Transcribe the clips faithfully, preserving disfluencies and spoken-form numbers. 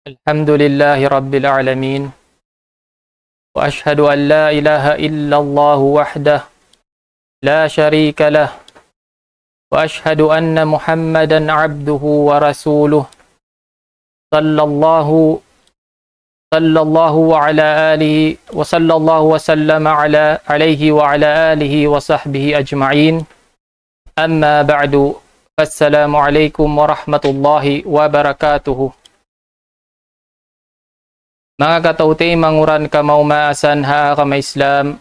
الحمد لله رب العالمين. وأشهد أن لا إله إلا الله وحده لا شريك له. وأشهد أن محمدا عبده ورسوله. صلى الله، صلى الله وعلى آله، وصلى الله وسلم على، عليه وعلى آله وصحبه أجمعين. أما بعد، فالسلام عليكم ورحمة الله وبركاته. Manga kataw-taymanghuran kamaas-maasan ha agama Islam,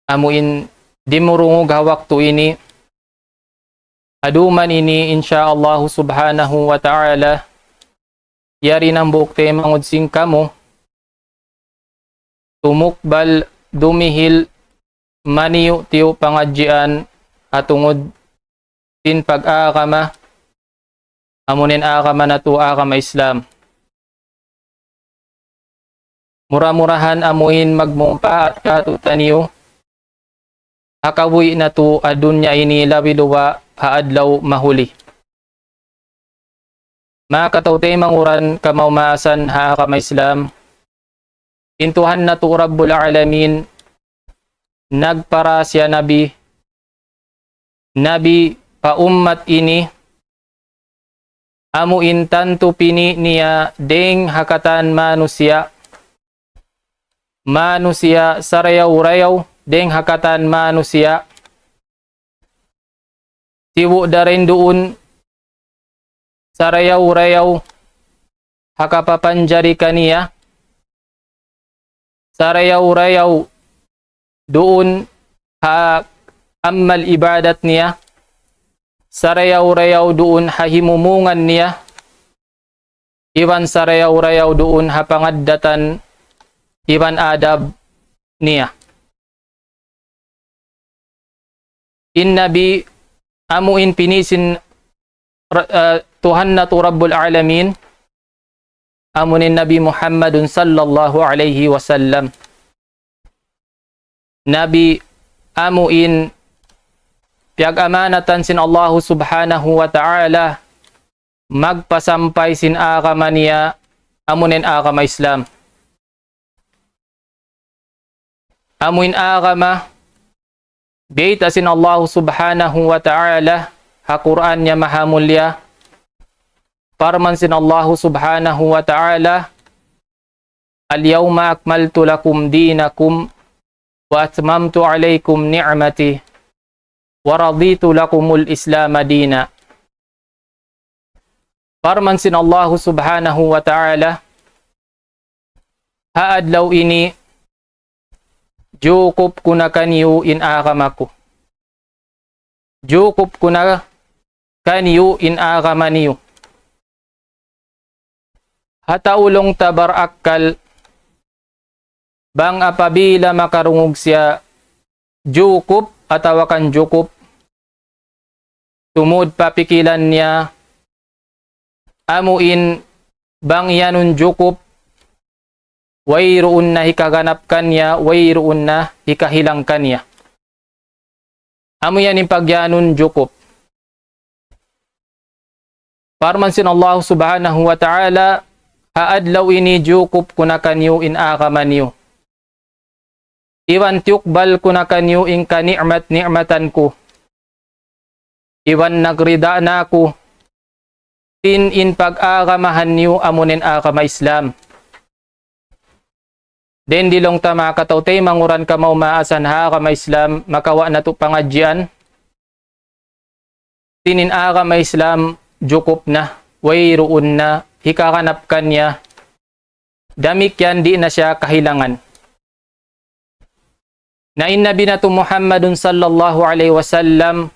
amu in dimurungug ha waktu ini, ha dum ini, insya Allah subhanahu wa ta'ala, yari na in hambuuk taymanghud sin kamu, tumukbal, dumihil, maniyu'-tiyu' pangadjian, ha tungud sin pag-agama, amu in agama natu' agama Islam. Mura-murahan amu in magmumpaat kātu'niyu, ha kabuhi' natu' ha dunya ini labi-labi ha adlaw mahuli. Manga kataw-taymanghuran kamaas-maasan ha agama Islam, in Tuhan natu' Rabbul Alamin, nagpara siya nabi, nabi pa ummat ini, amu in tantu pini' niya dayng ha katan manusiya', manusiya' sarayaw-rayaw dayng ha katan manusiya', sibu' da isab duun sarayaw-rayaw ha kapapanjari kaniya, sarayaw-rayaw duun ha amal ibadat niya, sarayaw-rayaw duun ha himumungan niya, iban sarayaw-rayaw duun ha pangaddatan iban adab niya. In Nabi amu in pini' sin ra-, ah, Tuhan natu' Rabbul Alamin, amu in Nabi Muhammadun sallallahu alayhi wasallam. Nabi amu in piyag-amanatan sin Allahu subhanahu wa ta'ala magpasampay sin agama niya, amu in agama Islam. Amu in agama biyayta' sin Allahu subhanahu wa ta'ala ha Qur'an niya mahamulya. Parman sin Allahu subhanahu wa ta'ala, اليوم أكملت لكم دينكم وأتممت عليكم نعمتي ورضيت لكم الإسلام دينا. Parman sin Allahu subhanahu wa ta'ala, ha adlaw ini, jukup ku na kaniyu in agama ku. Jukup ku na kaniyu in agama niyu. Ha tau laung ta barakkal, bang apabila makarungug siya jukup atawa kan jukup, tumud pa pikilan niya, amu in bang iyanun jukup, wayruun na hikaganap kaniya, wayruun na hikahilang kaniya. Amu yan in pagiyanun jukup. Parman sin Allah subhanahu wa ta'ala, ha adlaw ini jukup ku na kaniyu in agama niyu. Iban tiyukbal ku na kaniyu in kani'mat-ni'matan ku. Iban nagrida na aku sin in pag-agamahan niyu amu in agama Islam. Dayn di laung ta manga kataw-taymanghuran kamaas-maasan ha agama Islam, makawa' natu' pangadjian. Sin in agama Islam jukup na, wayruun na hikaganap kaniya. Damikkiyan di' na siya kahilangan. Na in Nabi natu' Muhammadun sallallahu alayhi wasallam,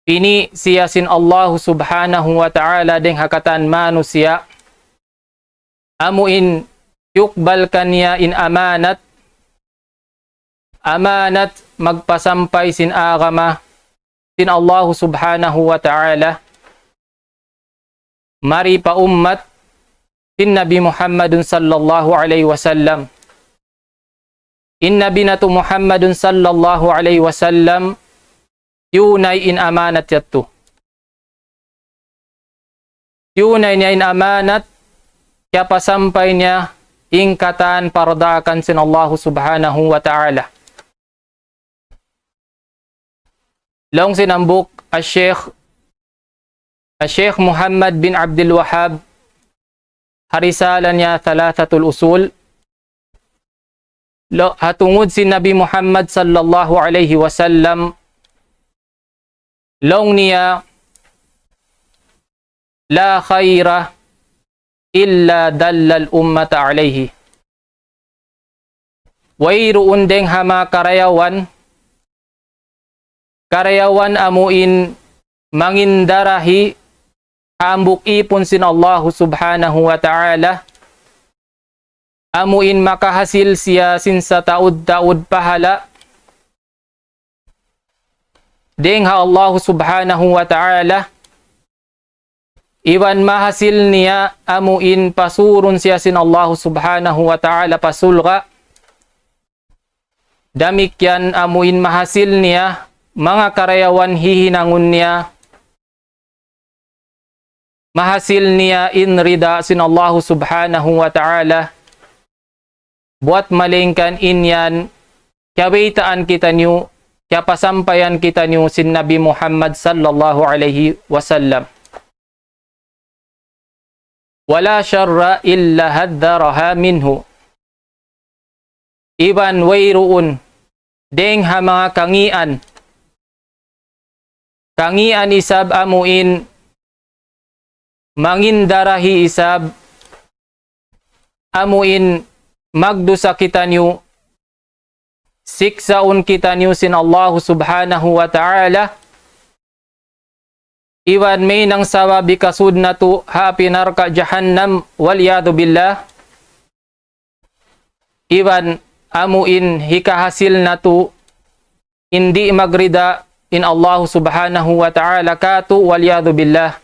pini' siya sin Allah subhanahu wa ta'ala dayn ha katan manusiya'. Amu in yukbal kaniya in amanat, amanat magpasampay sin agama sin Allah subhanahu wa ta'ala mari pa ummat sin Nabi Muhammadun sallallahu alayhi wasallam. In Nabi natu' Muhammadun sallallahu alayhi wasallam, tiyunay in amanat yadtu. tiyunay niya in amanat, kiyapasampay niya in katan pardaakan sin Allahu Subhanahu wa Ta'ala. Laung sin hambuuk Al-Sheikh, Al-Sheikh Muhammad bin Abdul Wahhab, ha risala niya Thalathatul Usul, lo-, ha tungud sin Nabi Muhammad sallallahu alayhi wasallam, laung niya, لا خير إلا دل الأمة عليه. Wayruun dayng ha manga karayawan, karayawan amu in mangindarahi hambuuk īpun sin Allahu Subhanahu wa Ta'ala, amu in makahasil siya sin sataud-taud pahala dayng ha Allahu Subhanahu wa Ta'ala, iban mahasil niya amu in pasurun siya sin Allahu Subhanahu wa Ta'ala pa surga', damikkiyan amu in mahasil niya manga karayawan hihinangun niya, mahasil niya in rida sin Allahu Subhanahu wa Ta'ala. Buwat malayngkan in yan, kiyabaytaan kitaniyu, kiyapasampayan kitaniyu sin Nabi Muhammad sallallahu alayhi wasallam. ولا شر إلا حذرها منه. Iban wayruun dayng ha manga kangīan, kangīan isab amu in mangindarahi isab, amu in magdusa kitaniyu, siksaun kitaniyu sin Allahu Subhanahu wa Ta'ala, iban mahinang sabab hikasud natu' ha api narka' jahannam, والعياذ بالله, iban amu in hikahasil natu' in di' magrida in Allahu Subhanahu wa Ta'ala kātu', والعياذ بالله.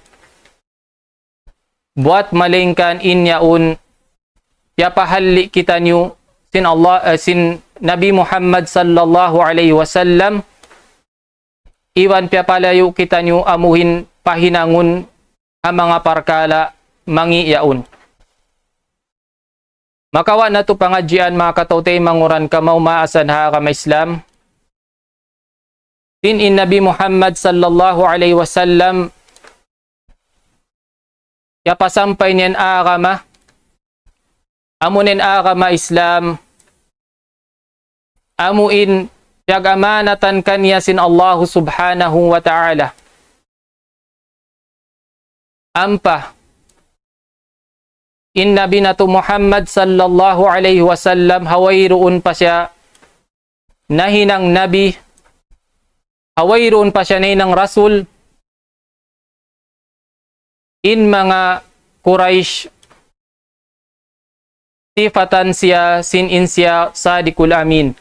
Buwat malayngkan in yaun, piyapahalli' kitaniyu sin Allah, eh, sin Nabi Muhammad sallallahu alayhi wasallam, iban piyapalayu' kitaniyu amuin pahinangun ha manga parkala' mangī' yaun. Makawa' natu' pangadjian, manga kataw-taymanghuran, kamaas-maasan ha agama Islam. Sin in Nabi Muhammad sallallahu alayhi wasallam, kiyapasampay niya in agama, amu in agama Islam, amu in piyag-amanatan kaniya sin Allahu Subhanahu wa Ta'ala. Ampa in Nabi natu' Muhammad sallallahu alayhi wasallam, ha wayruun pa siya nahinang nabi, ha wayruun pa siya nahinang rasul, in manga Quraysh sifatan siya sin in siya Sadiqul Amin.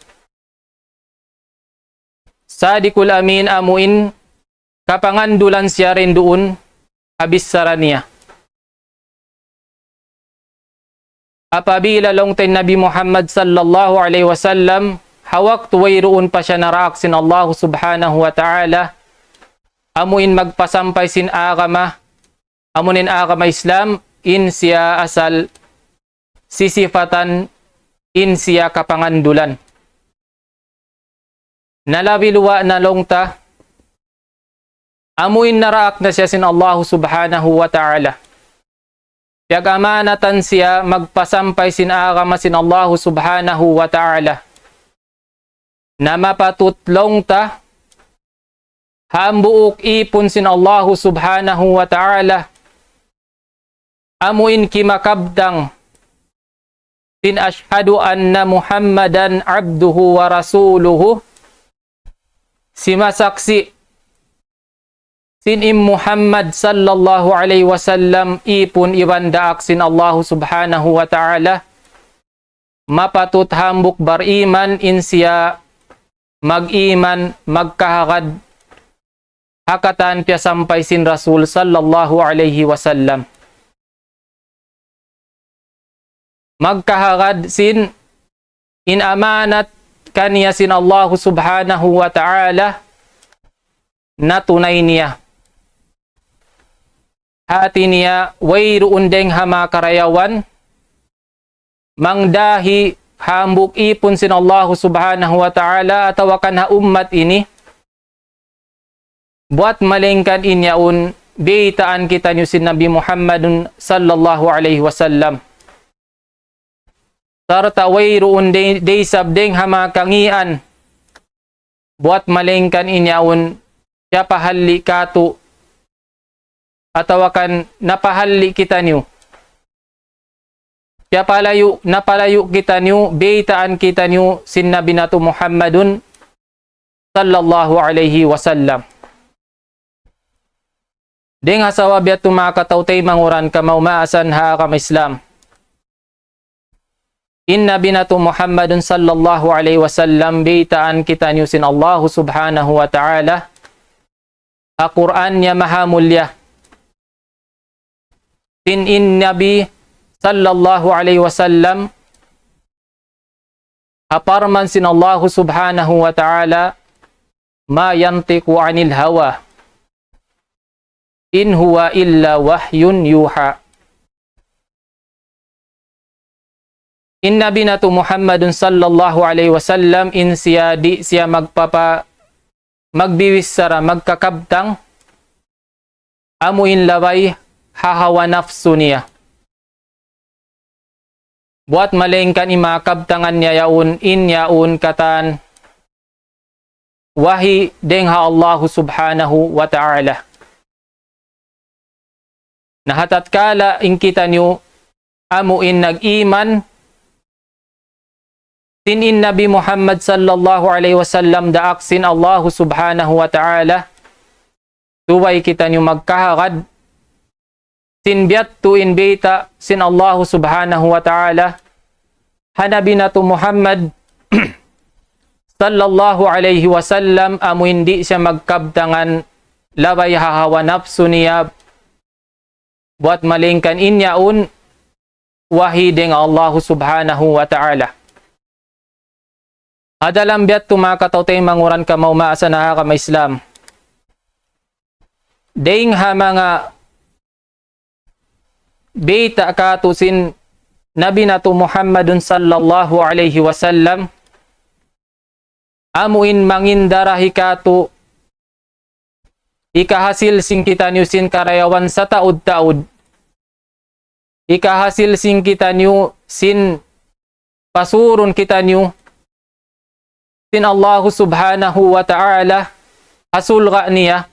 Sadiqul Amin amu in kapangandulan siya dayn duun ha bichara niya. Apabila laung ta in Nabi Muhammad sallallahu alayhi wasallam, ha waktu wayruun pa siya naraak sin Allahu Subhanahu wa Ta'ala, amu in magpasampay sin agama, amu in agama Islam, in siya asal sisifatan in siya kapangandulan. Na labi luwa' na laung ta, amu in naraak na siya sin Allahu Subhanahu wa Ta'ala. Piyag-amanatan siya magpasampay sin agama sin Allahu Subhanahu wa Ta'ala. Na mapatut laung ta, hambuuk īpun sin Allahu Subhanahu wa Ta'ala, amu in kimakabtang sin أشهد أن محمدا عبده ورسوله, simasaksi' sin in Muhammad sallallahu alayhi wasallam īpun iban daak sin Allahu Subhanahu wa Ta'ala, mapatut hambuuk bariman in siya mag-iman, magkahagad ha katan piyasampay sin Rasul sallallahu alayhi wasallam. Magkahagad sin in amanat kaniya sin Allahu Subhanahu wa Ta'ala natunay niya. hati niya, wayruun dayng ha manga karayawan, mangdahi hambuuk īpun sin Allahu Subhanahu wa Ta'ala atawa kan ha ummat ini, buwat malayngkan in yaun biyaytaan kitaniyu sin Nabi Muhammadun sallallahu alayhi wasallam. Sarta' wayruun day, day isab dayng ha manga kangīan, buwat malayngkan in yaun piyapahalli' kātu', atawa kan napahalli' kitaniyu. Piyapalayu', napalayu' kitaniyu, biyaytaan kitaniyu sin Nabi natu' Muhammadun sallallahu alayhi wasallam. Dayng ha sabab yadtu, manga kataw-taymanghuran kamaumaasan ha agama Islam, in Nabi natu' Muhammadun sallallahu alayhi wasallam biyaytaan kitaniyu sin Allahu Subhanahu wa Ta'ala ha Qur'an niya mahamulliya. Sin in Nabi sallallahu alayhi wasallam ha parman sin Allahu Subhanahu wa Ta'ala, ما ينطق عن الهوى إن هو إلا وحي يوحى. In Nabi natu' Muhammadun sallallahu alayhi wasallam, in siya di' siya magpapa-, magbibichara, magkakabtang, amu in labay ha hawa napsu niya. Buwat malayngkan in manga kabtangan niya yaun, in yaun katan wahi dayng ha Allahu Subhanahu wa Ta'ala. Na ha tatkala in kitaniyu amu in nag-iman sin in Nabi Muhammad sallallahu alayhi wasallam daak sin Allahu Subhanahu wa Ta'ala, subay kitaniyu magkahagad sin biya' tuud in bayta' sin Allahu Subhanahu wa Ta'ala ha Nabi natu' Muhammad sallallahu alayhi wasallam, amu in di' siya magkabtangan labay ha hawa napsu niya, buwat malayngkan in yaun wahi dayng Allahu Subhanahu wa Ta'ala. Ha dalam biya' tuud, manga kataw-taymanghuran kamaumaasan ha agama Islam, dayng ha manga bayta' kātu' sin Nabi natu' Muhammadun sallallahu alayhi wasallam, amu in mangindarahi kātu' hikahasil sin kitaniyu sin karayawan sataud-taud. Hikahasil sin kitaniyu sin pasurun kitaniyu sin Allahu Subhanahu wa Ta'ala ha surga' niya.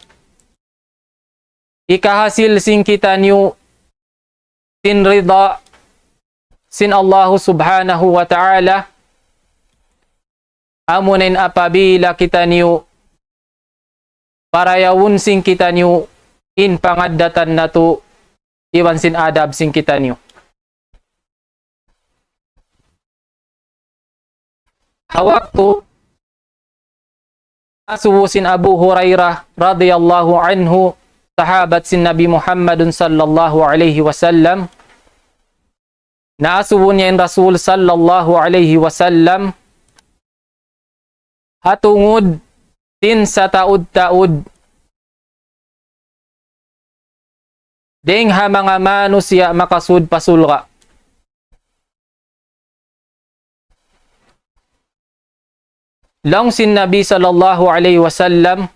Hikahasil sin kitaniyu sin rida sin Allahu Subhanahu wa Ta'ala. Amu na in apabila kitaniyu parayawun sin kitaniyu in pangaddatan natu' iban sin adab sin kitaniyu. Ha waktu asubu sin Abu Hurairah radiyallahu anhu, sahabat sin Nabi Muhammadun sallallahu alayhi wasallam, naasubu niya in Rasul sallallahu alayhi wasallam ha tungud sin sataud-taud dayng ha manga manusiya' makasud pa surga'. Laung sin Nabi sallallahu alayhi wasallam,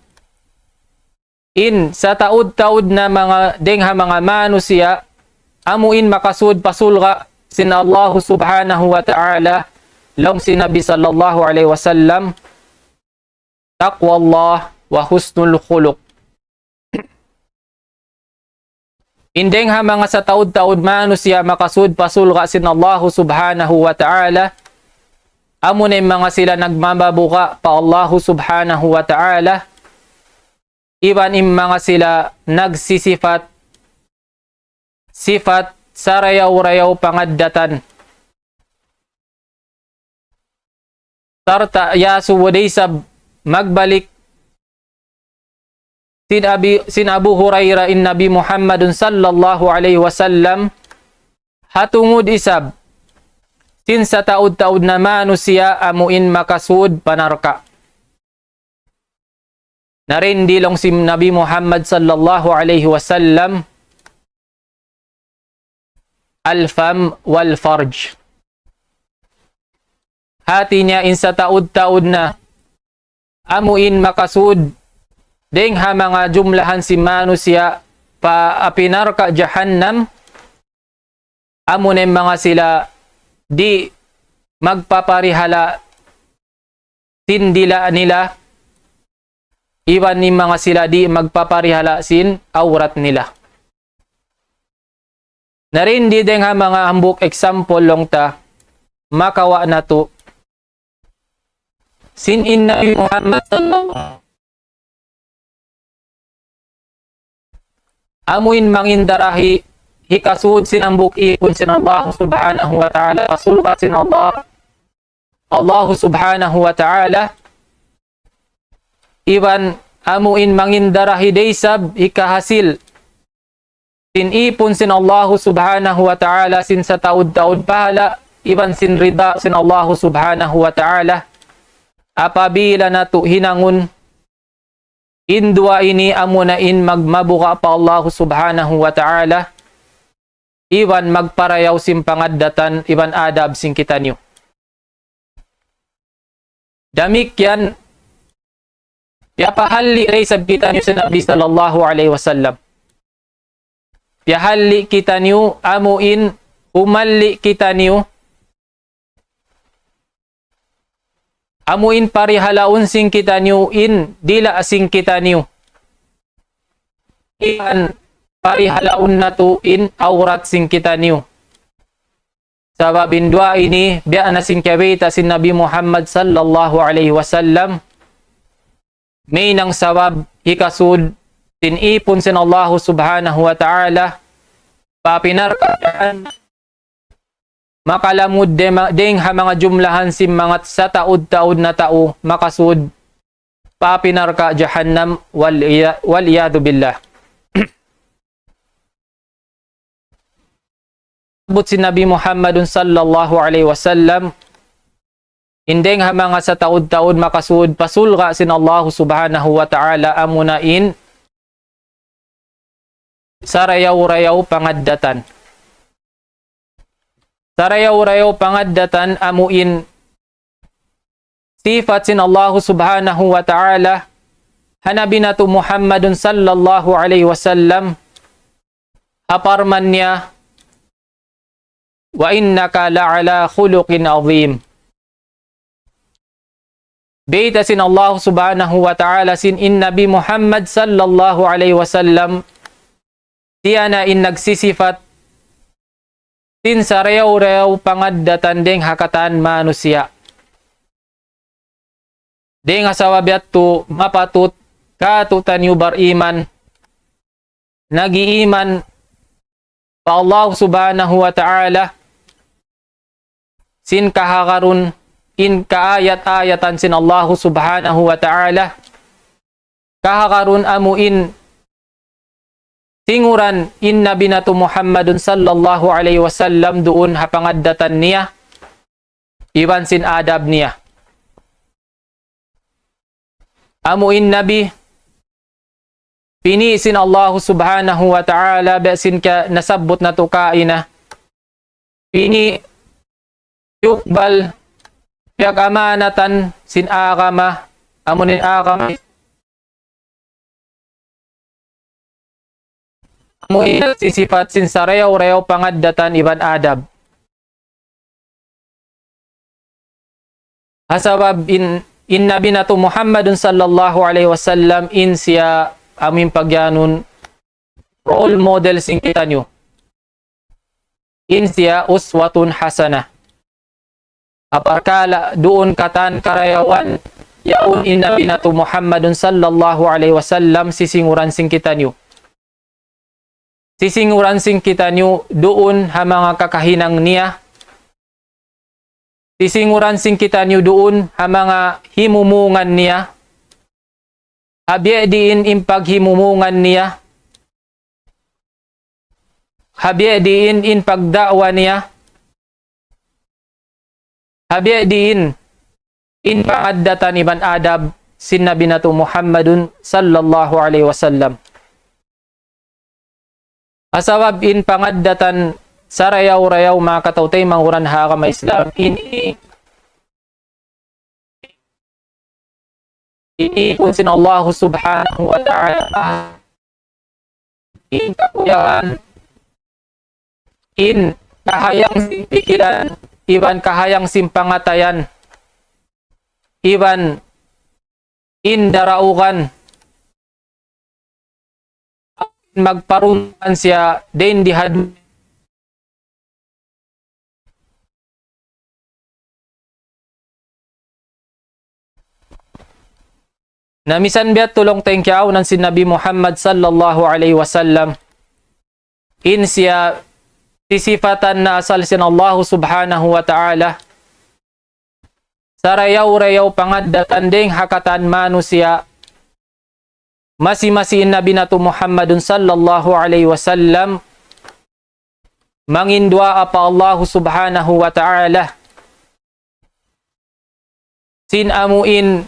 in sataud-taud na manga, dayng ha manga manusiya', amu in makasud pa surga' sin Allahu Subhanahu wa Ta'ala, laung sin Nabi sallallahu alayhi wasallam, تقوى الله وحسن الخلق. In dayng ha manga sataud-taud manusiya' makasud pa surga' sin Allahu Subhanahu wa Ta'ala, amu na in manga sila nagmamabuga' pa Allahu Subhanahu wa Ta'ala, iban in manga sila nagsisifat sifat sarayaw-rayaw pangaddatan. Sarta' yasubu da isab magbalik sin Abi, sin Abu Hurairah in Nabi Muhammadun sallallahu alayhi wasallam, ha tungud isab sin sataud-taud na manusiya' amu in makasud pa narka'. Na dayn di laung sin Nabi Muhammad sallallahu alayhi wasallam, الفم والفرج. Hati niya in sataud-taud na amu in makasud dayng ha manga jumlahan sin manusiya' pa api narka' jahannam, amu na in manga sila di' magpaparihala' sin dila' nila, iban in manga sila di' magpaparihala' sin awrat nila. Na dayn di dayng ha manga hambuuk example laung ta, makawa' natu'. Sin in Nabi Muhammad sallallahu amu in mangindarahi hikasud sin hambuuk īpun sin Allah subhanahu wa ta'ala, pa surga' sin Allah, Allah subhanahu wa ta'ala, iban amu in mangindarahi da isab hikahasil sin īpun sin Allah subhanahu wa ta'ala sin sataud-taud pahala', iban sin rida sin Allah subhanahu wa ta'ala. Apabila natu' hinangun in duwa ini, amu na in magmabuga' pa Allah subhanahu wa ta'ala, iban magparayaw sin pangaddatan iban adab sin kitaniyu. Damikkiyan, piyapahalli' da isab kitaniyu sin Nabi sallallahu alayhi wasallam. Piyahalli' kitaniyu, amu in humalli' kitaniyu, amu in parihalaun sin kitaniyu in dila' sin kitaniyu. Iban parihalaun natu' in awrat sin kitaniyu. Sabab in duwa ini, biya' na sin kiyabayta' sin Nabi Muhammad sallallahu alayhi wasallam, mahinang sabab hikasud sin īpun sin Allah subhanahu wa ta'ala pa api narka' jahannam, makalamud de-, dayng ha manga jumlahan sin manga sataud-taud na tau makasud pa api narka' jahannam, wal iya-, wal iyadhu billah. Sabbut sin Nabi Muhammadun sallallahu alayhi wasallam, in dayng ha manga sataud-taud makasud pa surga' sin Allah subhanahu wa ta'ala, amu na in sarayaw-rayaw pangaddatan. Sarayaw-rayaw pangaddatan amu in sipat sin Allah subhanahu wa ta'ala ha Nabi natu' Muhammadun sallallahu alayhi wasallam, ha parman niya, وإنك لعلى خلق عظيم. Bayta' sin Allah subhanahu wa ta'ala sin in Nabi Muhammad sallallahu alayhi wasallam, siya na in nagsisipat sin sarayaw-rayaw pangaddatan dayng ha katan manusiya'. Dayng ha sabab yadtu mapatut kātu'niyu bariman, nag-iiman pa Allah subhanahu wa ta'ala, sin kahagarun in kaayat-ayatan sin Allah subhanahu wa ta'ala, kahagarun amu in singuran in Nabi natu' Muhammadun sallallahu alayhi wasallam duun ha pangaddatan niya, iban sin adab niya. Amu in Nabi, pini' sin Allah subhanahu wa ta'ala, biya' sin ka nasabbut natu' kaina. Pini' yukbal, piyag-amanatan sin agama, amu in agama, amu in sisipat sin sarayaw-rayaw pangaddatan iban adab. Ha sabab in, in Nabi natu' Muhammadun sallallahu alayhi wasallam, in siya amu in pagyanun role model sin kitaniyu. In siya uswatun hasanah. Ha parkala' duun katan karayawan, yaun in Nabi natu' Muhammadun sallallahu alayhi wasallam sisinguran sin kitaniyu. Sisinguran sin kitaniyu duun ha manga kakahinang niya. Sisinguran sin kitaniyu duun ha manga himumungan niya. Ha biya' diin in paghimumungan niya. Ha biya' diin in pagda'wa niya. Ha biya' diin in pangaddatan iban adab sin Nabi natu' Muhammadun sallallahu alayhi wasallam. Ha sabab in pangaddatan sarayaw-rayaw, manga kataymanghuran ha agama Islam, ini, ini pun sin Allah Subhanahu wa Ta'ala, in kakuyagan, in kahayang sin pikilan, iban kahayang sin pangatayan, iban in daraugan, magparuntukan siya dayn di ha dunya. Na misan biya' tuud laung ta in kiyaawnan sin Nabi Muhammad sallallahu alayhi wasallam, in siya sisifatan na asal sin Allah Subhanahu wa Ta'ala, sarayaw-rayaw pangaddatan dayn ha katan manusiya', masi-masi in Nabi natu' Muhammadun sallallahu alayhi wasallam, mangin duwaa pa Allah Subhanahu wa Ta'ala, sin amuin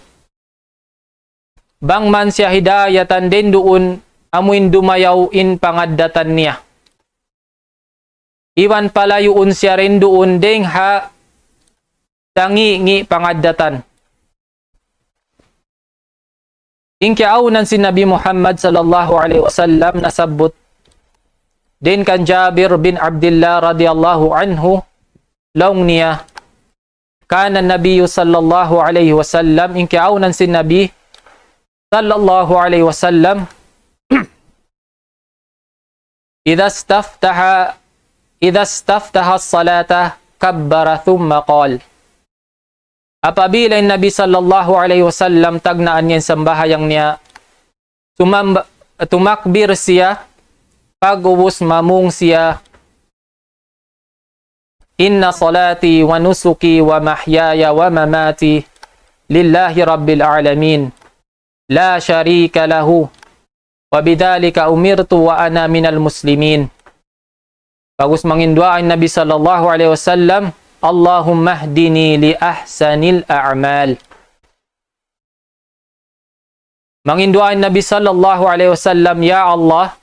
bang man siya hidayatan dayn duun, amuin dumayaw in pangaddatan niya. Iban palayuun siya dayn duun dayn ha sangi'-ngi' pangaddatan. In kiyaawnan sin Nabi Muhammad sallallahu alayhi wasallam nasabbut dayn kan Jabir bin Abdullah radiyallahu anhu, laung niya, كان النبي صلى الله عليه وسلم, in kiyaawnan sin Nabi sallallahu alayhi wasallam, إذا استفتح، إذا استفتح الصلاة كبر ثم قال. Apabila in Nabi sallallahu alayhi wasallam tagnaan niya in sambahayang niya, tumamba-, tumakbir siya, pag'ubus mamung siya, إن صلاتي ونسكي ومحياي ومماتي لله رب العالمين لا شريك له وبذلك أمرت وأنا من المسلمين. Pag'ubus mangin duwaa in Nabi sallallahu alayhi wasallam, اللهم اهدني لأحسن الأعمال. Mangin duwaa in Nabi sallallahu alayhi wasallam, "Ya Allah,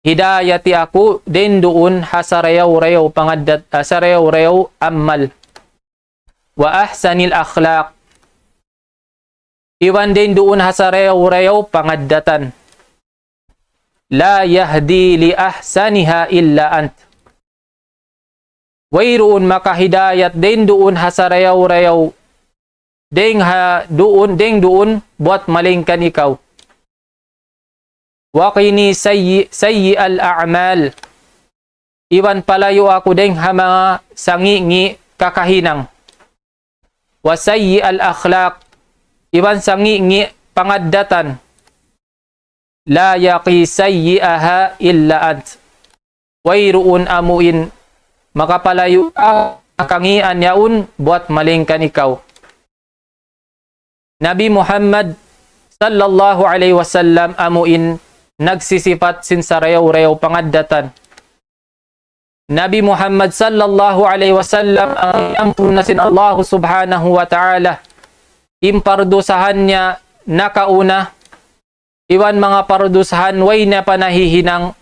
hidayati aku dayn duun ha sarayaw-rayaw pangaddat-, ah, sarayaw-rayaw amal. وأحسن الأخلاق. Iban dayn duun ha sarayaw-rayaw pangaddatan. لا يهدي لأحسنها إلا أنت." Wayruun makahidayat dayn duun ha sarayaw-rayaw, dayn ha duun, dayn duun buwat malaingkan ikaw. وقني سيئ-، سيئ الأعمال. Iban palayu' aku dayn ha manga sangi'-ngi' kakahinang. وسيئ الأخلاق. Iban sangi'-ngi' pangaddatan. لا يقي سيئها إلا أنت. Wayruun amuin makapalayu' ha kangian yaun buwat malaingkan ikaw. Nabi Muhammad sallallahu alayhi wasallam amuin nagsisipat sin sarayaw-rayaw pangaddatan. Nabi Muhammad sallallahu alayhi wasallam amuin ampunun na sin Allah subhanahu wa ta'ala in pardusahan niya nakauna, iban manga pardusahan way niya pa nahihinang,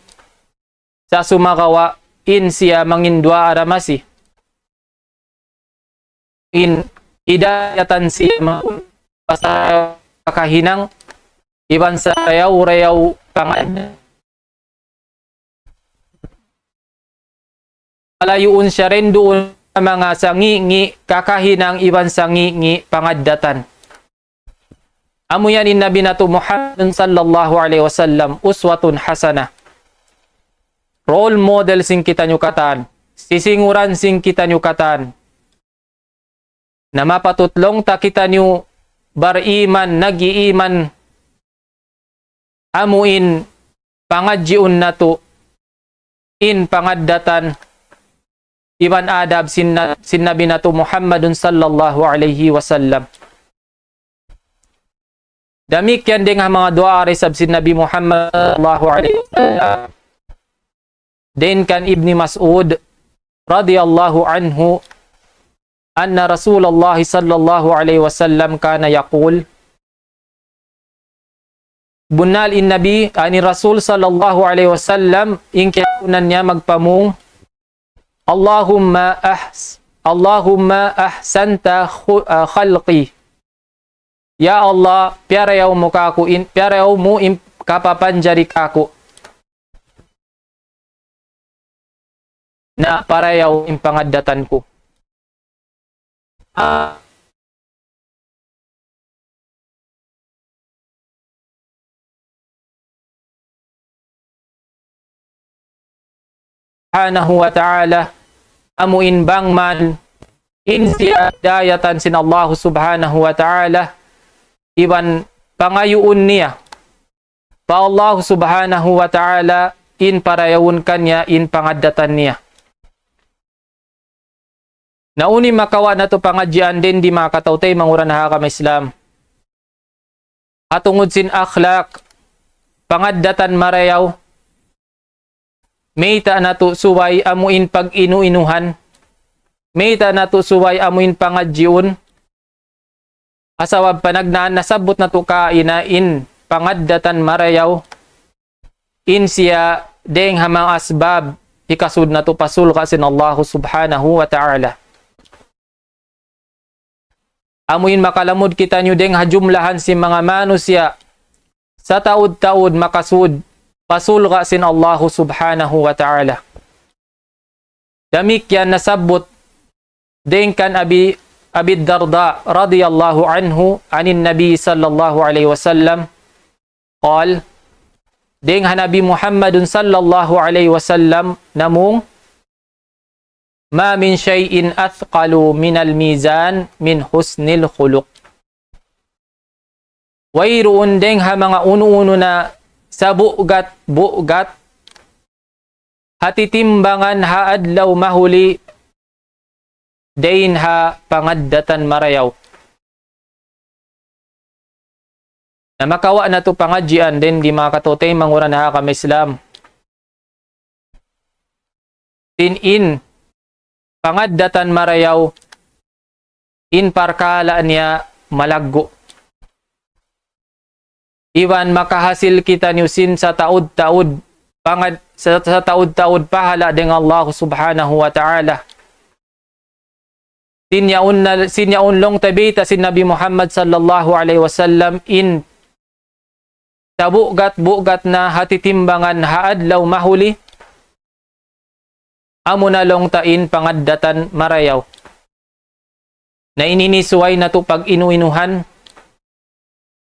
sa' sumagawa' in siya mangin duwaa da masi. In hidayatan siya ma-, pa sarayaw kakahinang, iban sarayaw-rayaw pangaddatan. Palayuun siya dayn duun ha manga sangi'-ngi' kakahinang iban sangi'-ngi' pangaddatan. Amu yan in Nabi natu' Muhammadun sallallahu alayhi wasallam, uswatun hasanah. Role model sin kitaniyu katan, sisinguran sin kitaniyu katan. Na mapatut laung ta kitaniyu bariman, nag-iiman, amuin pangadjiun natu' in pangaddatan iban adab sin na-, sin Nabi natu' Muhammadun sallallahu alayhi wasallam. Damikkiyan dayn ha manga duwaa da isab sin Nabi Muhammad sallallahu alayhi wasallam. Dayn kan Ibni Mas'ud radiyallahu anhu, أن رسول الله صلى الله عليه وسلم كان يقول, bunnal in Nabi, ani Rasul sallallahu alayhi wasallam, in kiyakunan niya magpamung, Allahumma ahs-, Allahumma ahsanta khu-, ah, khalqi. Ya Allah, piyarayaw mu kāku' in, piyarayaw mu in kapapanjari kāku'. Na parayaw in pangaddatan ku. Ah, Subhanahu wa Ta'ala, amu in bang man in siya hidayatan sin Allah Subhanahu wa Ta'ala, iban pangayuun niya pa Allah Subhanahu wa Ta'ala in parayawun kaniya, in pangaddatan niya. Na unu in makawa' natu' pangadjian dayn di, manga kataw-taymanghuran ha agama Islam? Ha tungud sin akhlaq, pangaddatan marayaw, mayta' natu' subay amu in pag-inu-inuhan, mayta' natu' subay amu in pangadjiun, ha sabab panagnaan nasabbut natu' kaina in pangaddatan marayaw, in siya dayng ha manga asbab hikasud natu' pa surga' sin Allahu Subhanahu wa Ta'ala. Amu in makalamud kitaniyu dayng ha jumlahan sin manga manusiya' sataud-taud makasud pa surga' sin Allahu Subhanahu wa Ta'ala. Damikkiyan nasabbut dayng kan Abi, Abi Darda radiyallahu anhu anin Nabi sallallahu alayhi wasallam, qal, dayng ha Nabi Muhammadun sallallahu alayhi wasallam namung, ما من شيء أثقل من الميزان من حسن الخلق. Wayruun dayng ha manga unu-unu na sabugat-bugat ha titimbangan ha adlaw mahuli dayn ha pangaddatan marayaw. Na makawa' natu' pangadjian dayn di, manga kataw-taymanghuran ha agama Islam. Sin in pangaddatan marayaw, in parkala' niya malaggu'. Iban makahasil kitaniyu sin sataud-taud pangad-, sa-, sataud-taud pahala' dayng Allah Subhanahu wa Ta'ala. Sin yaun na, sin yaun laung ta bayta' sin Nabi Muhammad sallallahu alayhi wasallam in sabugat-bugat na ha titimbangan ha adlaw mahuli, amuna laung ta in pangaddatan marayaw. Na ini subay natu' pag-inu-inuhan,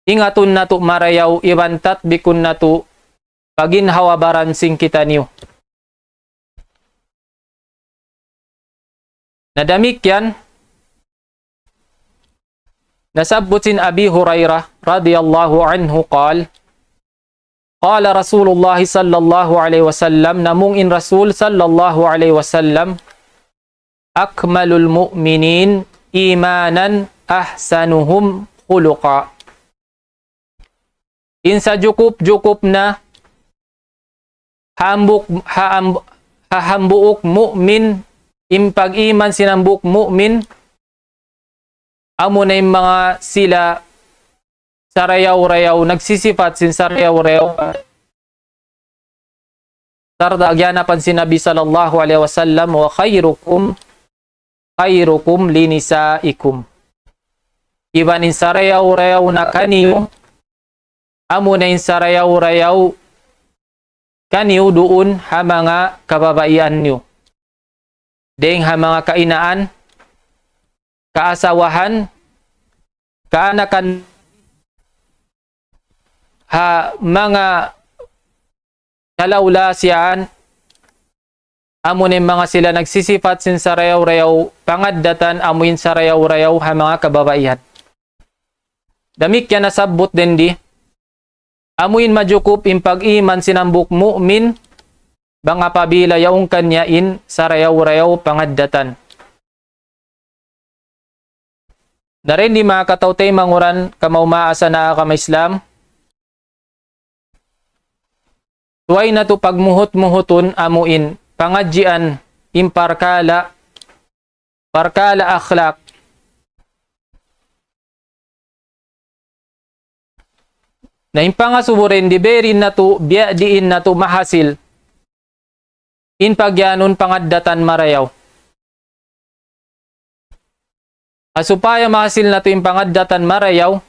ingatun natu' marayaw, iban tatbikun natu' pa ginhawa-baran sin kitaniyu. Na damikkiyan, nasabbut sin Abi Hurairah radiyallahu anhu qal, قال رسول الله صلى الله عليه وسلم, namung in Rasul sallallahu alayhi wasallam, أكمل المؤمنين إيمانا أحسنهم خلقا. In sajukup-jukup na hambuuk, ha-, ha hambuuk mu'min, in pag-iman sin hambuuk mu'min, amuna in manga sila sarayaw-rayaw, nagsisipat sin sarayaw-rayaw. Sarta' giyanapan sin Nabi sallallahu alayhi wasallam, وخيركم خيركم لنسائكم. Iban in sarayaw-rayaw na kaniyu, amuna in sarayaw-rayaw kaniyu duun ha manga kababaihan niyu. Dayng ha manga kainaan, kaasawahan, kaanakan, ha manga kalawla siyaan, amu in manga sila nagsisipat sin sarayaw-rayaw pangaddatan, amu in sarayaw-rayaw ha manga kababaihan. Damikkiyan nasabbut dayn di, amu in majukup in pag-iman sin hambuuk mu'min, bang apabila yaun kaniya in sarayaw-rayaw pangaddatan. Na dayn di manga kataw-taymanghuran, kamaumaasa na agama Islam, subay natu' pagmuhut-muhutun amu in pangadjian in parkala', parkala' akhlak. Na in pangasubu dayn di, biyadiin natu', biyadiin natu' mahasil in pagiyanun pangaddatan marayaw. Ha supaya mahasil natu' in pangaddatan marayaw,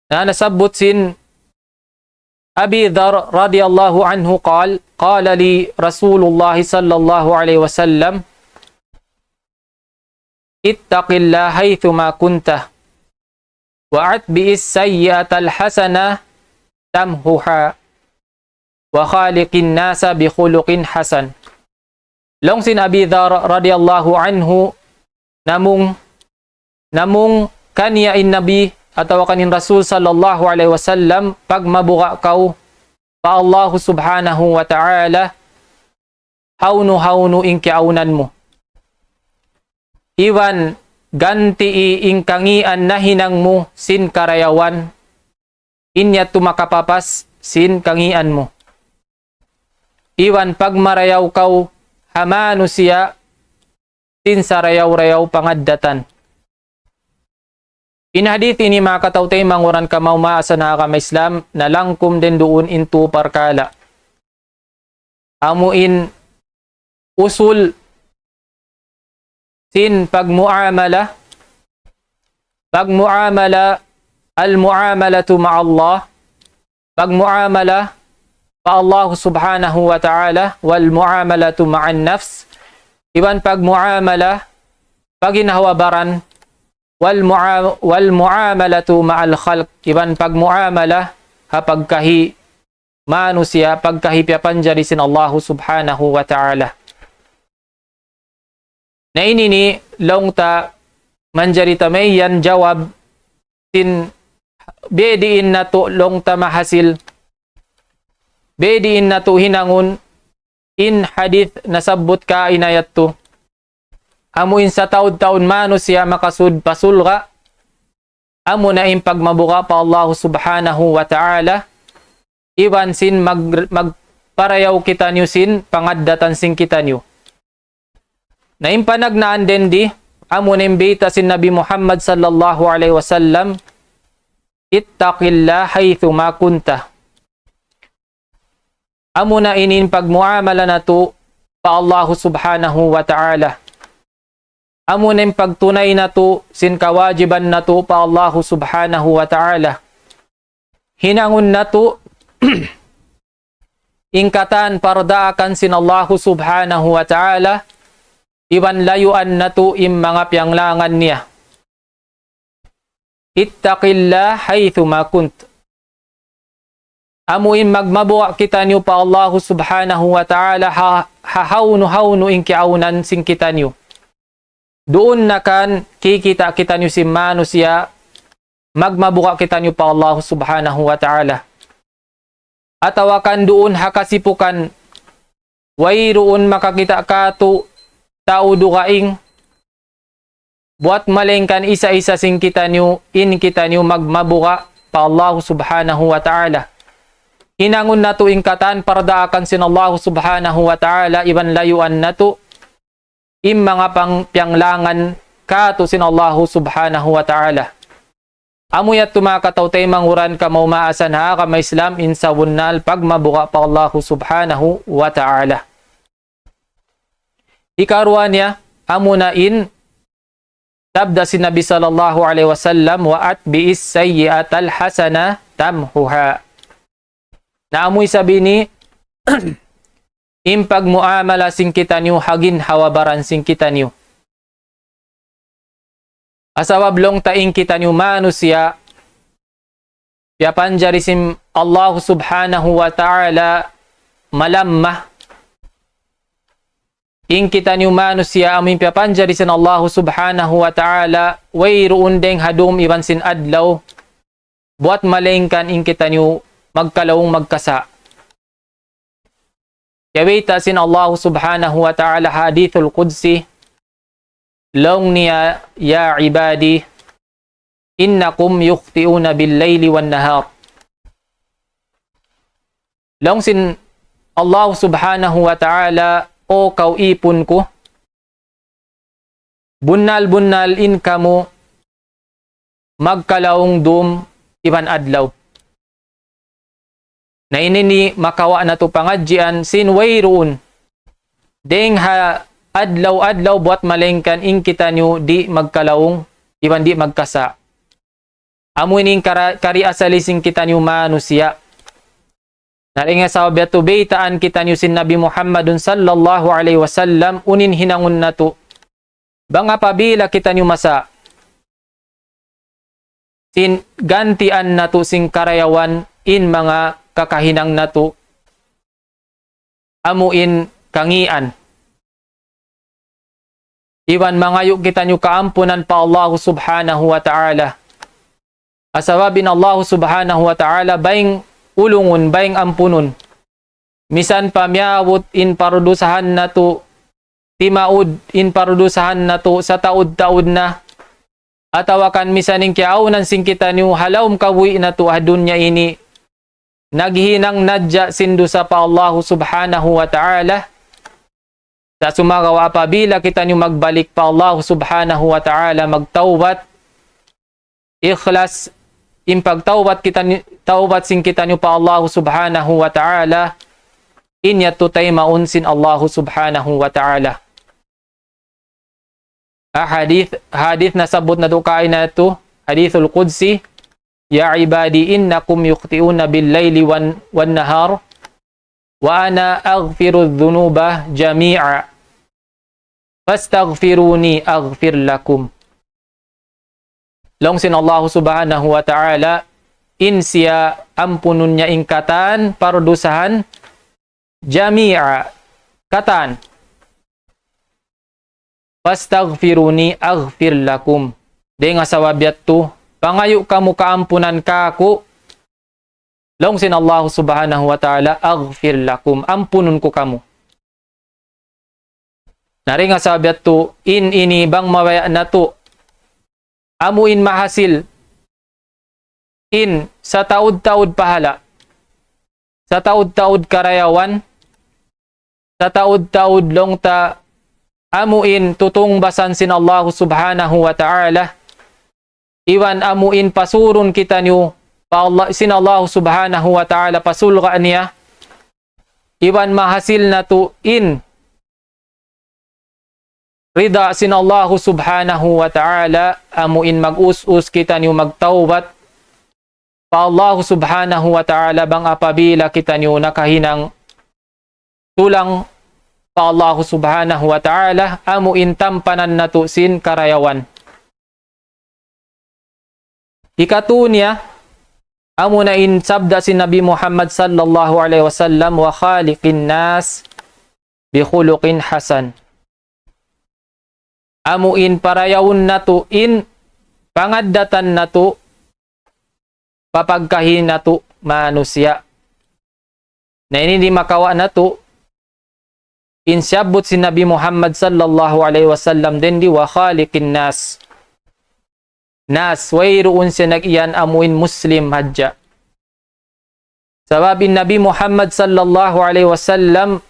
na nasabbut sin Abi Dhar radiyallahu anhu قال: قال لي رسول الله صلى الله عليه وسلم: اتق الله حيثما كنت، وأتبع السيئة الحسنة تمحها، وخالق الناس بخلق حسن. Laung sin Abi Dhar radiyallahu anhu, namung, namung kaniya in Nabi atawa kan in Rasul sallallahu alayhi wasallam, pagmabuga' kaw pa Allahu subhanahu wa ta'ala, hawnu-hawnu in kiyaawnan mu. Iban gantii in kangīan nahinang mu sin karayawan, in yadtu makapapas sin kangīan mu. Iban pagmarayaw kaw ha manusiya' sin sarayaw-rayaw pangaddatan. In hadith ini, manga kataw-taymanghuran kamaumasan ha agama Islam, nalangkum dayn duun in tū parkala'. Amu in usul sin pagmuamala, pagmuamala, المعاملة مع الله, pagmuamala pa Allah subhanahu wa ta'ala, والمعاملة مع النفس, iban pagmuamala, pagginhawa-baran, والمعا-، والمعاملة مع الخلق, iban pagmuamala ha pagkahi manusiya', pagkahi piyapanjari sin Allahu subhanahu wa ta'ala. Na ini ini laung ta manjari ta mayan jawab sin biyadiin natu' laung ta mahasil, biyadiin natu' hinangun in hadith nasabbut kaina yadtu. Amu in sataud-taud manusiya' makasud pa surga', amu na in pagmabuga' pa Allahu subhanahu wa ta'ala, iban sin mag-, magparayaw kitaniyu sin pangaddatan sin kitaniyu. Na in panagnaan dayn di, amu na in bayta' sin Nabi Muhammad sallallahu alayhi wasallam, اتق الله حيثما كنت. Amu na ini in pagmuamala natu' pa Allahu subhanahu wa ta'ala. Amu na in pagtunay natu' sin kawajiban natu' pa Allahu subhanahu wa ta'ala. Hinangun natu' in katan pardaakan sin Allahu subhanahu wa ta'ala, iban layuan natu' in manga piyanglangan niya. اتق الله حيثما كنت. Amu in magmabuga' kitaniyu pa Allahu subhanahu wa ta'ala ha, ha hawnu-hawnu in kiyaawnan sin kitaniyu. Duun na kan kikita' kitaniyu sin manusiya', magmabuga' kitaniyu pa Allahu subhanahu wa ta'ala. Atawa kan duun ha kasipukan, wayruun makakita' kātu' tau dugaing, buwat malaingkan isa-isa sin kitaniyu, in kitaniyu magmabuga' pa Allahu subhanahu wa ta'ala. Hinangun natu' in katan pardaakan sin Allahu subhanahu wa ta'ala, iban layuan natu' in manga pang-, piyanglangan kātu' sin Allahu subhanahu wa ta'ala. Amu yadtu manga kataw-taymanghuran kamaumaasan ha agama Islam, in sabunnal pagmabuga' pa Allahu subhanahu wa ta'ala. Hikaruwa niya, amu na in sabda sin Nabi sallallahu alayhi wasallam, وأتبع السيئة الحسنة تمحها. Na amu isab ini in pagmuamala sin kitaniyu ha ginhawa-baran sin kitaniyu. Sabab laung ta in kitaniyu manusiya', piyapanjari sin Allahu subhanahu wa ta'ala malamma. In kitaniyu manusiya', amu in piyapanjari sin Allahu subhanahu wa ta'ala, wayruun dayng ha dum iban sin adlaw, buwat malaingkan in kitaniyu magkalaung magkasa'. Kiyabayta' sin Allahu subhanahu wa ta'ala hadithul qudsi, laung niya, يا عبادي إنكم تخطئون بالليل والنهار. Laung sin Allahu subhanahu wa ta'ala, O kaw īpun ku, bunnal-bunnal in kamu magkalaung dum iban adlaw. Na ini ini makawa' natu' pangadjian sin wayruun dayng ha adlaw-adlaw buwat malaingkan in kitaniyu di' magkalaung iban di' magkasa'. Amu ini in kara-, kari asali sin kitaniyu manusiya'. Na dayn ha sabab yadtu baytaan kitaniyu sin Nabi Muhammadun sallallahu alayhi wasallam unu in hinangun natu'. Bang apabila kitaniyu masa, sin gantian natu' sin karayawan in manga kakahinang natu', amu in kangīan. Iban mangayu' kitaniyu kaampunan pa Allahu Subhanahu wa Ta'ala. Sabab in Allahu Subhanahu wa Ta'ala bayng ulungun, bayng ampunun. Misan pa miyabut in parudusahan natu', timaud in parudusahan natu' sataud-taud na, atawa kan misan in kiyaawnan sin kitaniyu ha lawm kabuhi' natu' ha dunya ini, naghinang nadja sin dusa pa Allahu Subhanahu wa Ta'ala. Sa' sumagawa' apabila kitaniyu magbalik pa Allahu Subhanahu wa Ta'ala, magtawbat, ikhlas in pagtawbat kitaniyu, tawbat sin kitaniyu pa Allahu Subhanahu wa Ta'ala, in yadtu taymaun sin Allahu Subhanahu wa Ta'ala. Ah, hadith, hadith nasabbut natu' kaina yadtu, hadithul qudsi, يا عبادي إنكم تخطئون بالليل والن-، والنهار وأنا أغفر الذنوب جميعا فاستغفروني أغفر لكم. Laung sin Allahu Subhanahu wa Ta'ala, in siya ampunun niya in katan parudusahan, jami'a, katan. فاستغفروني أغفر لكم. Dayn ha sabab yadtu, pangayu' kamu kaampunan kāku', laung sin Allahu Subhanahu wa Ta'ala, أغفر لكم, ampunun ku kamu. Na dayn ha sabab yadtu, in ini bang mabaya' natu', amu in mahasil, in sataud-taud pahala', sataud-taud karayawan, sataud-taud laung ta amu in tutungbasan sin Allahu Subhanahu wa Ta'ala, iban amu in pasurun kitaniyu pa Allah, sin Allahu Subhanahu wa Ta'ala pa surga' niya, iban mahasil natu' in rida sin Allahu Subhanahu wa Ta'ala, amu in mag-us-us kitaniyu magtawbat pa Allahu Subhanahu wa Ta'ala bang apabila kitaniyu nakahinang tulang pa Allahu Subhanahu wa Ta'ala, amu in tampanan natu' sin karayawan. Hikatu niya, amu na in sabda sin Nabi Muhammad sallallahu alayhi wasallam, وخالق الناس بخلق حسن. Amu in parayawun natu' in pangaddatan natu', pa pagkahi natu' manusiya'. Na ini di' makawa' natu', in siyabbut sin Nabi Muhammad sallallahu alayhi wasallam dayn di وخالق الناس. Nas, wayruun siya nag-iyan amu in Muslim hadja. Sabab in Nabi Muhammad sallallahu alayhi wasallam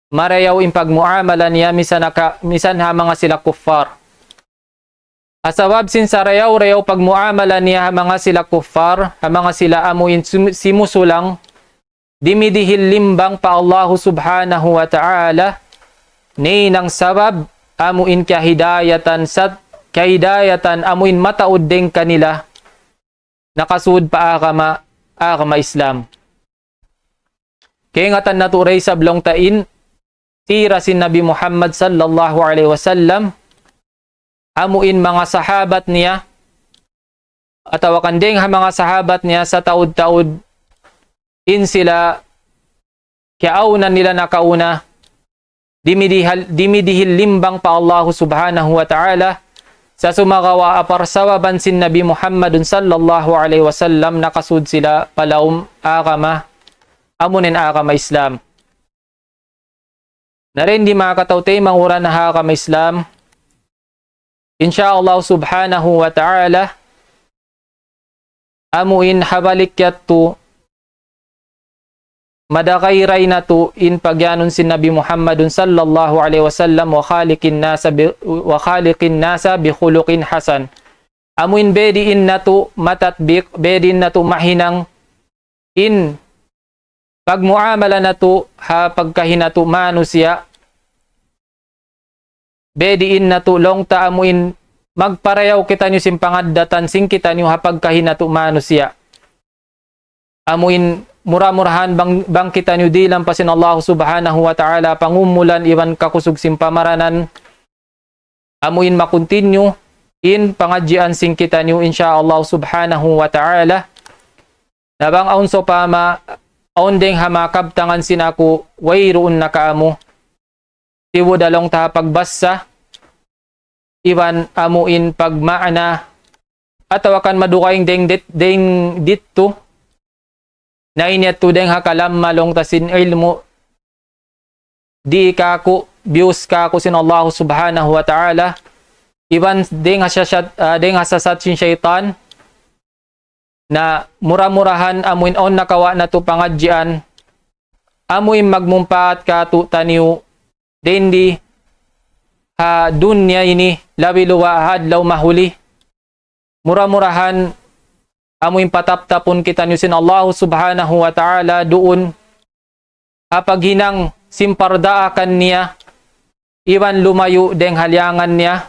marayaw in pagmuamala niya misan ha ka-, misan ha manga sila kuffar. Ha sabab sin sarayaw-rayaw pagmuamala niya ha manga sila kuffar, ha manga sila amu in sum-, simusulang, dimidihil limbang pa Allahu Subhanahu wa Ta'ala, nahinang sabab amu in kahidayatan sat-, kahidayatan amu in mataud dayn kanila, nakasud pa agama, agama Islam. Kaingatan natu' da isab laung ta in sira sin Nabi Muhammad sallallahu alayhi wasallam, amu in manga sahabat niya, atawa kan dayn ha manga sahabat niya sataud-taud in sila kiyaawnan nila nakauna, dimidihal-, dimidihil limbang pa Allahu Subhanahu wa Ta'ala, sa' sumagawa' ha parsababan sin Nabi Muhammadun sallallahu alayhi wasallam nakasud sila pa lawm agama, amu in agama Islam. Na dayn di manga kataw-taymanghuran, manga kaibanan ha agama Islam, insya Allah Subhanahu wa Ta'ala, amu in ha balik yadtu, madagayray natu' in pagiyanun sin Nabi Muhammadun sallallahu alayhi wasallam, وخالق الناس ب-، وخالق الناس بخلق حسن. Amu in biyadiin natu' matatbik, biyadiin natu' mahinang in pagmuamala natu' ha pagkahi natu' manusiya'. Biyadiin natu' laung ta amu in magparayaw kitaniyu sin pangaddatan sin kitaniyu ha pagkahi natu' manusiya'. Amu in mura-murahan bang, bang kitaniyu dihilan pa sin Allah Subhanahu wa Ta'ala pangumulan iban kakusug sin pamaranan. Amu in makuntinyu in pangadjian sin kitaniyu, insya Allah Subhanahu wa Ta'ala. Na bang awn sawpama, awn dayng ha manga kabtangan sin aku, wayruun na kaamu. Tibu' da laung ta ha pagbasa, iban amu in pagmaana, atawa kan madugaing dayng dit-, dayng didtu, na ini yadtu dayng ha kalamma laung ta sin ilmu', di' kāku', biyus kāku' sin Allah Subhanahu wa Ta'ala, iban dayng ha sasat, ah, dayng ha sasat sin saytan, na mura-murahan amu in awn nakawa' natu' pangadjian, amu in magmumpaat kātu'niyu, dindi ha dunya ini, labi luwa' ha adlaw mahuli. Mura-murahan amu in pataptapun kitaniyu sin Allah Subhanahu wa Ta'ala duun ha paghinang sin pardaakan niya, iban lumayu' dayng ha liyangan niya.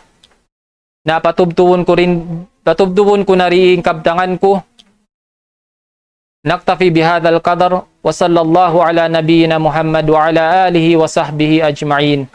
Na patubtubun ku rin, patubtubun ku na ri in kabtangan ku. نكتفي بهذا القدر، وصلى الله على نبينا محمد وعلى آله وصحبه أجمعين.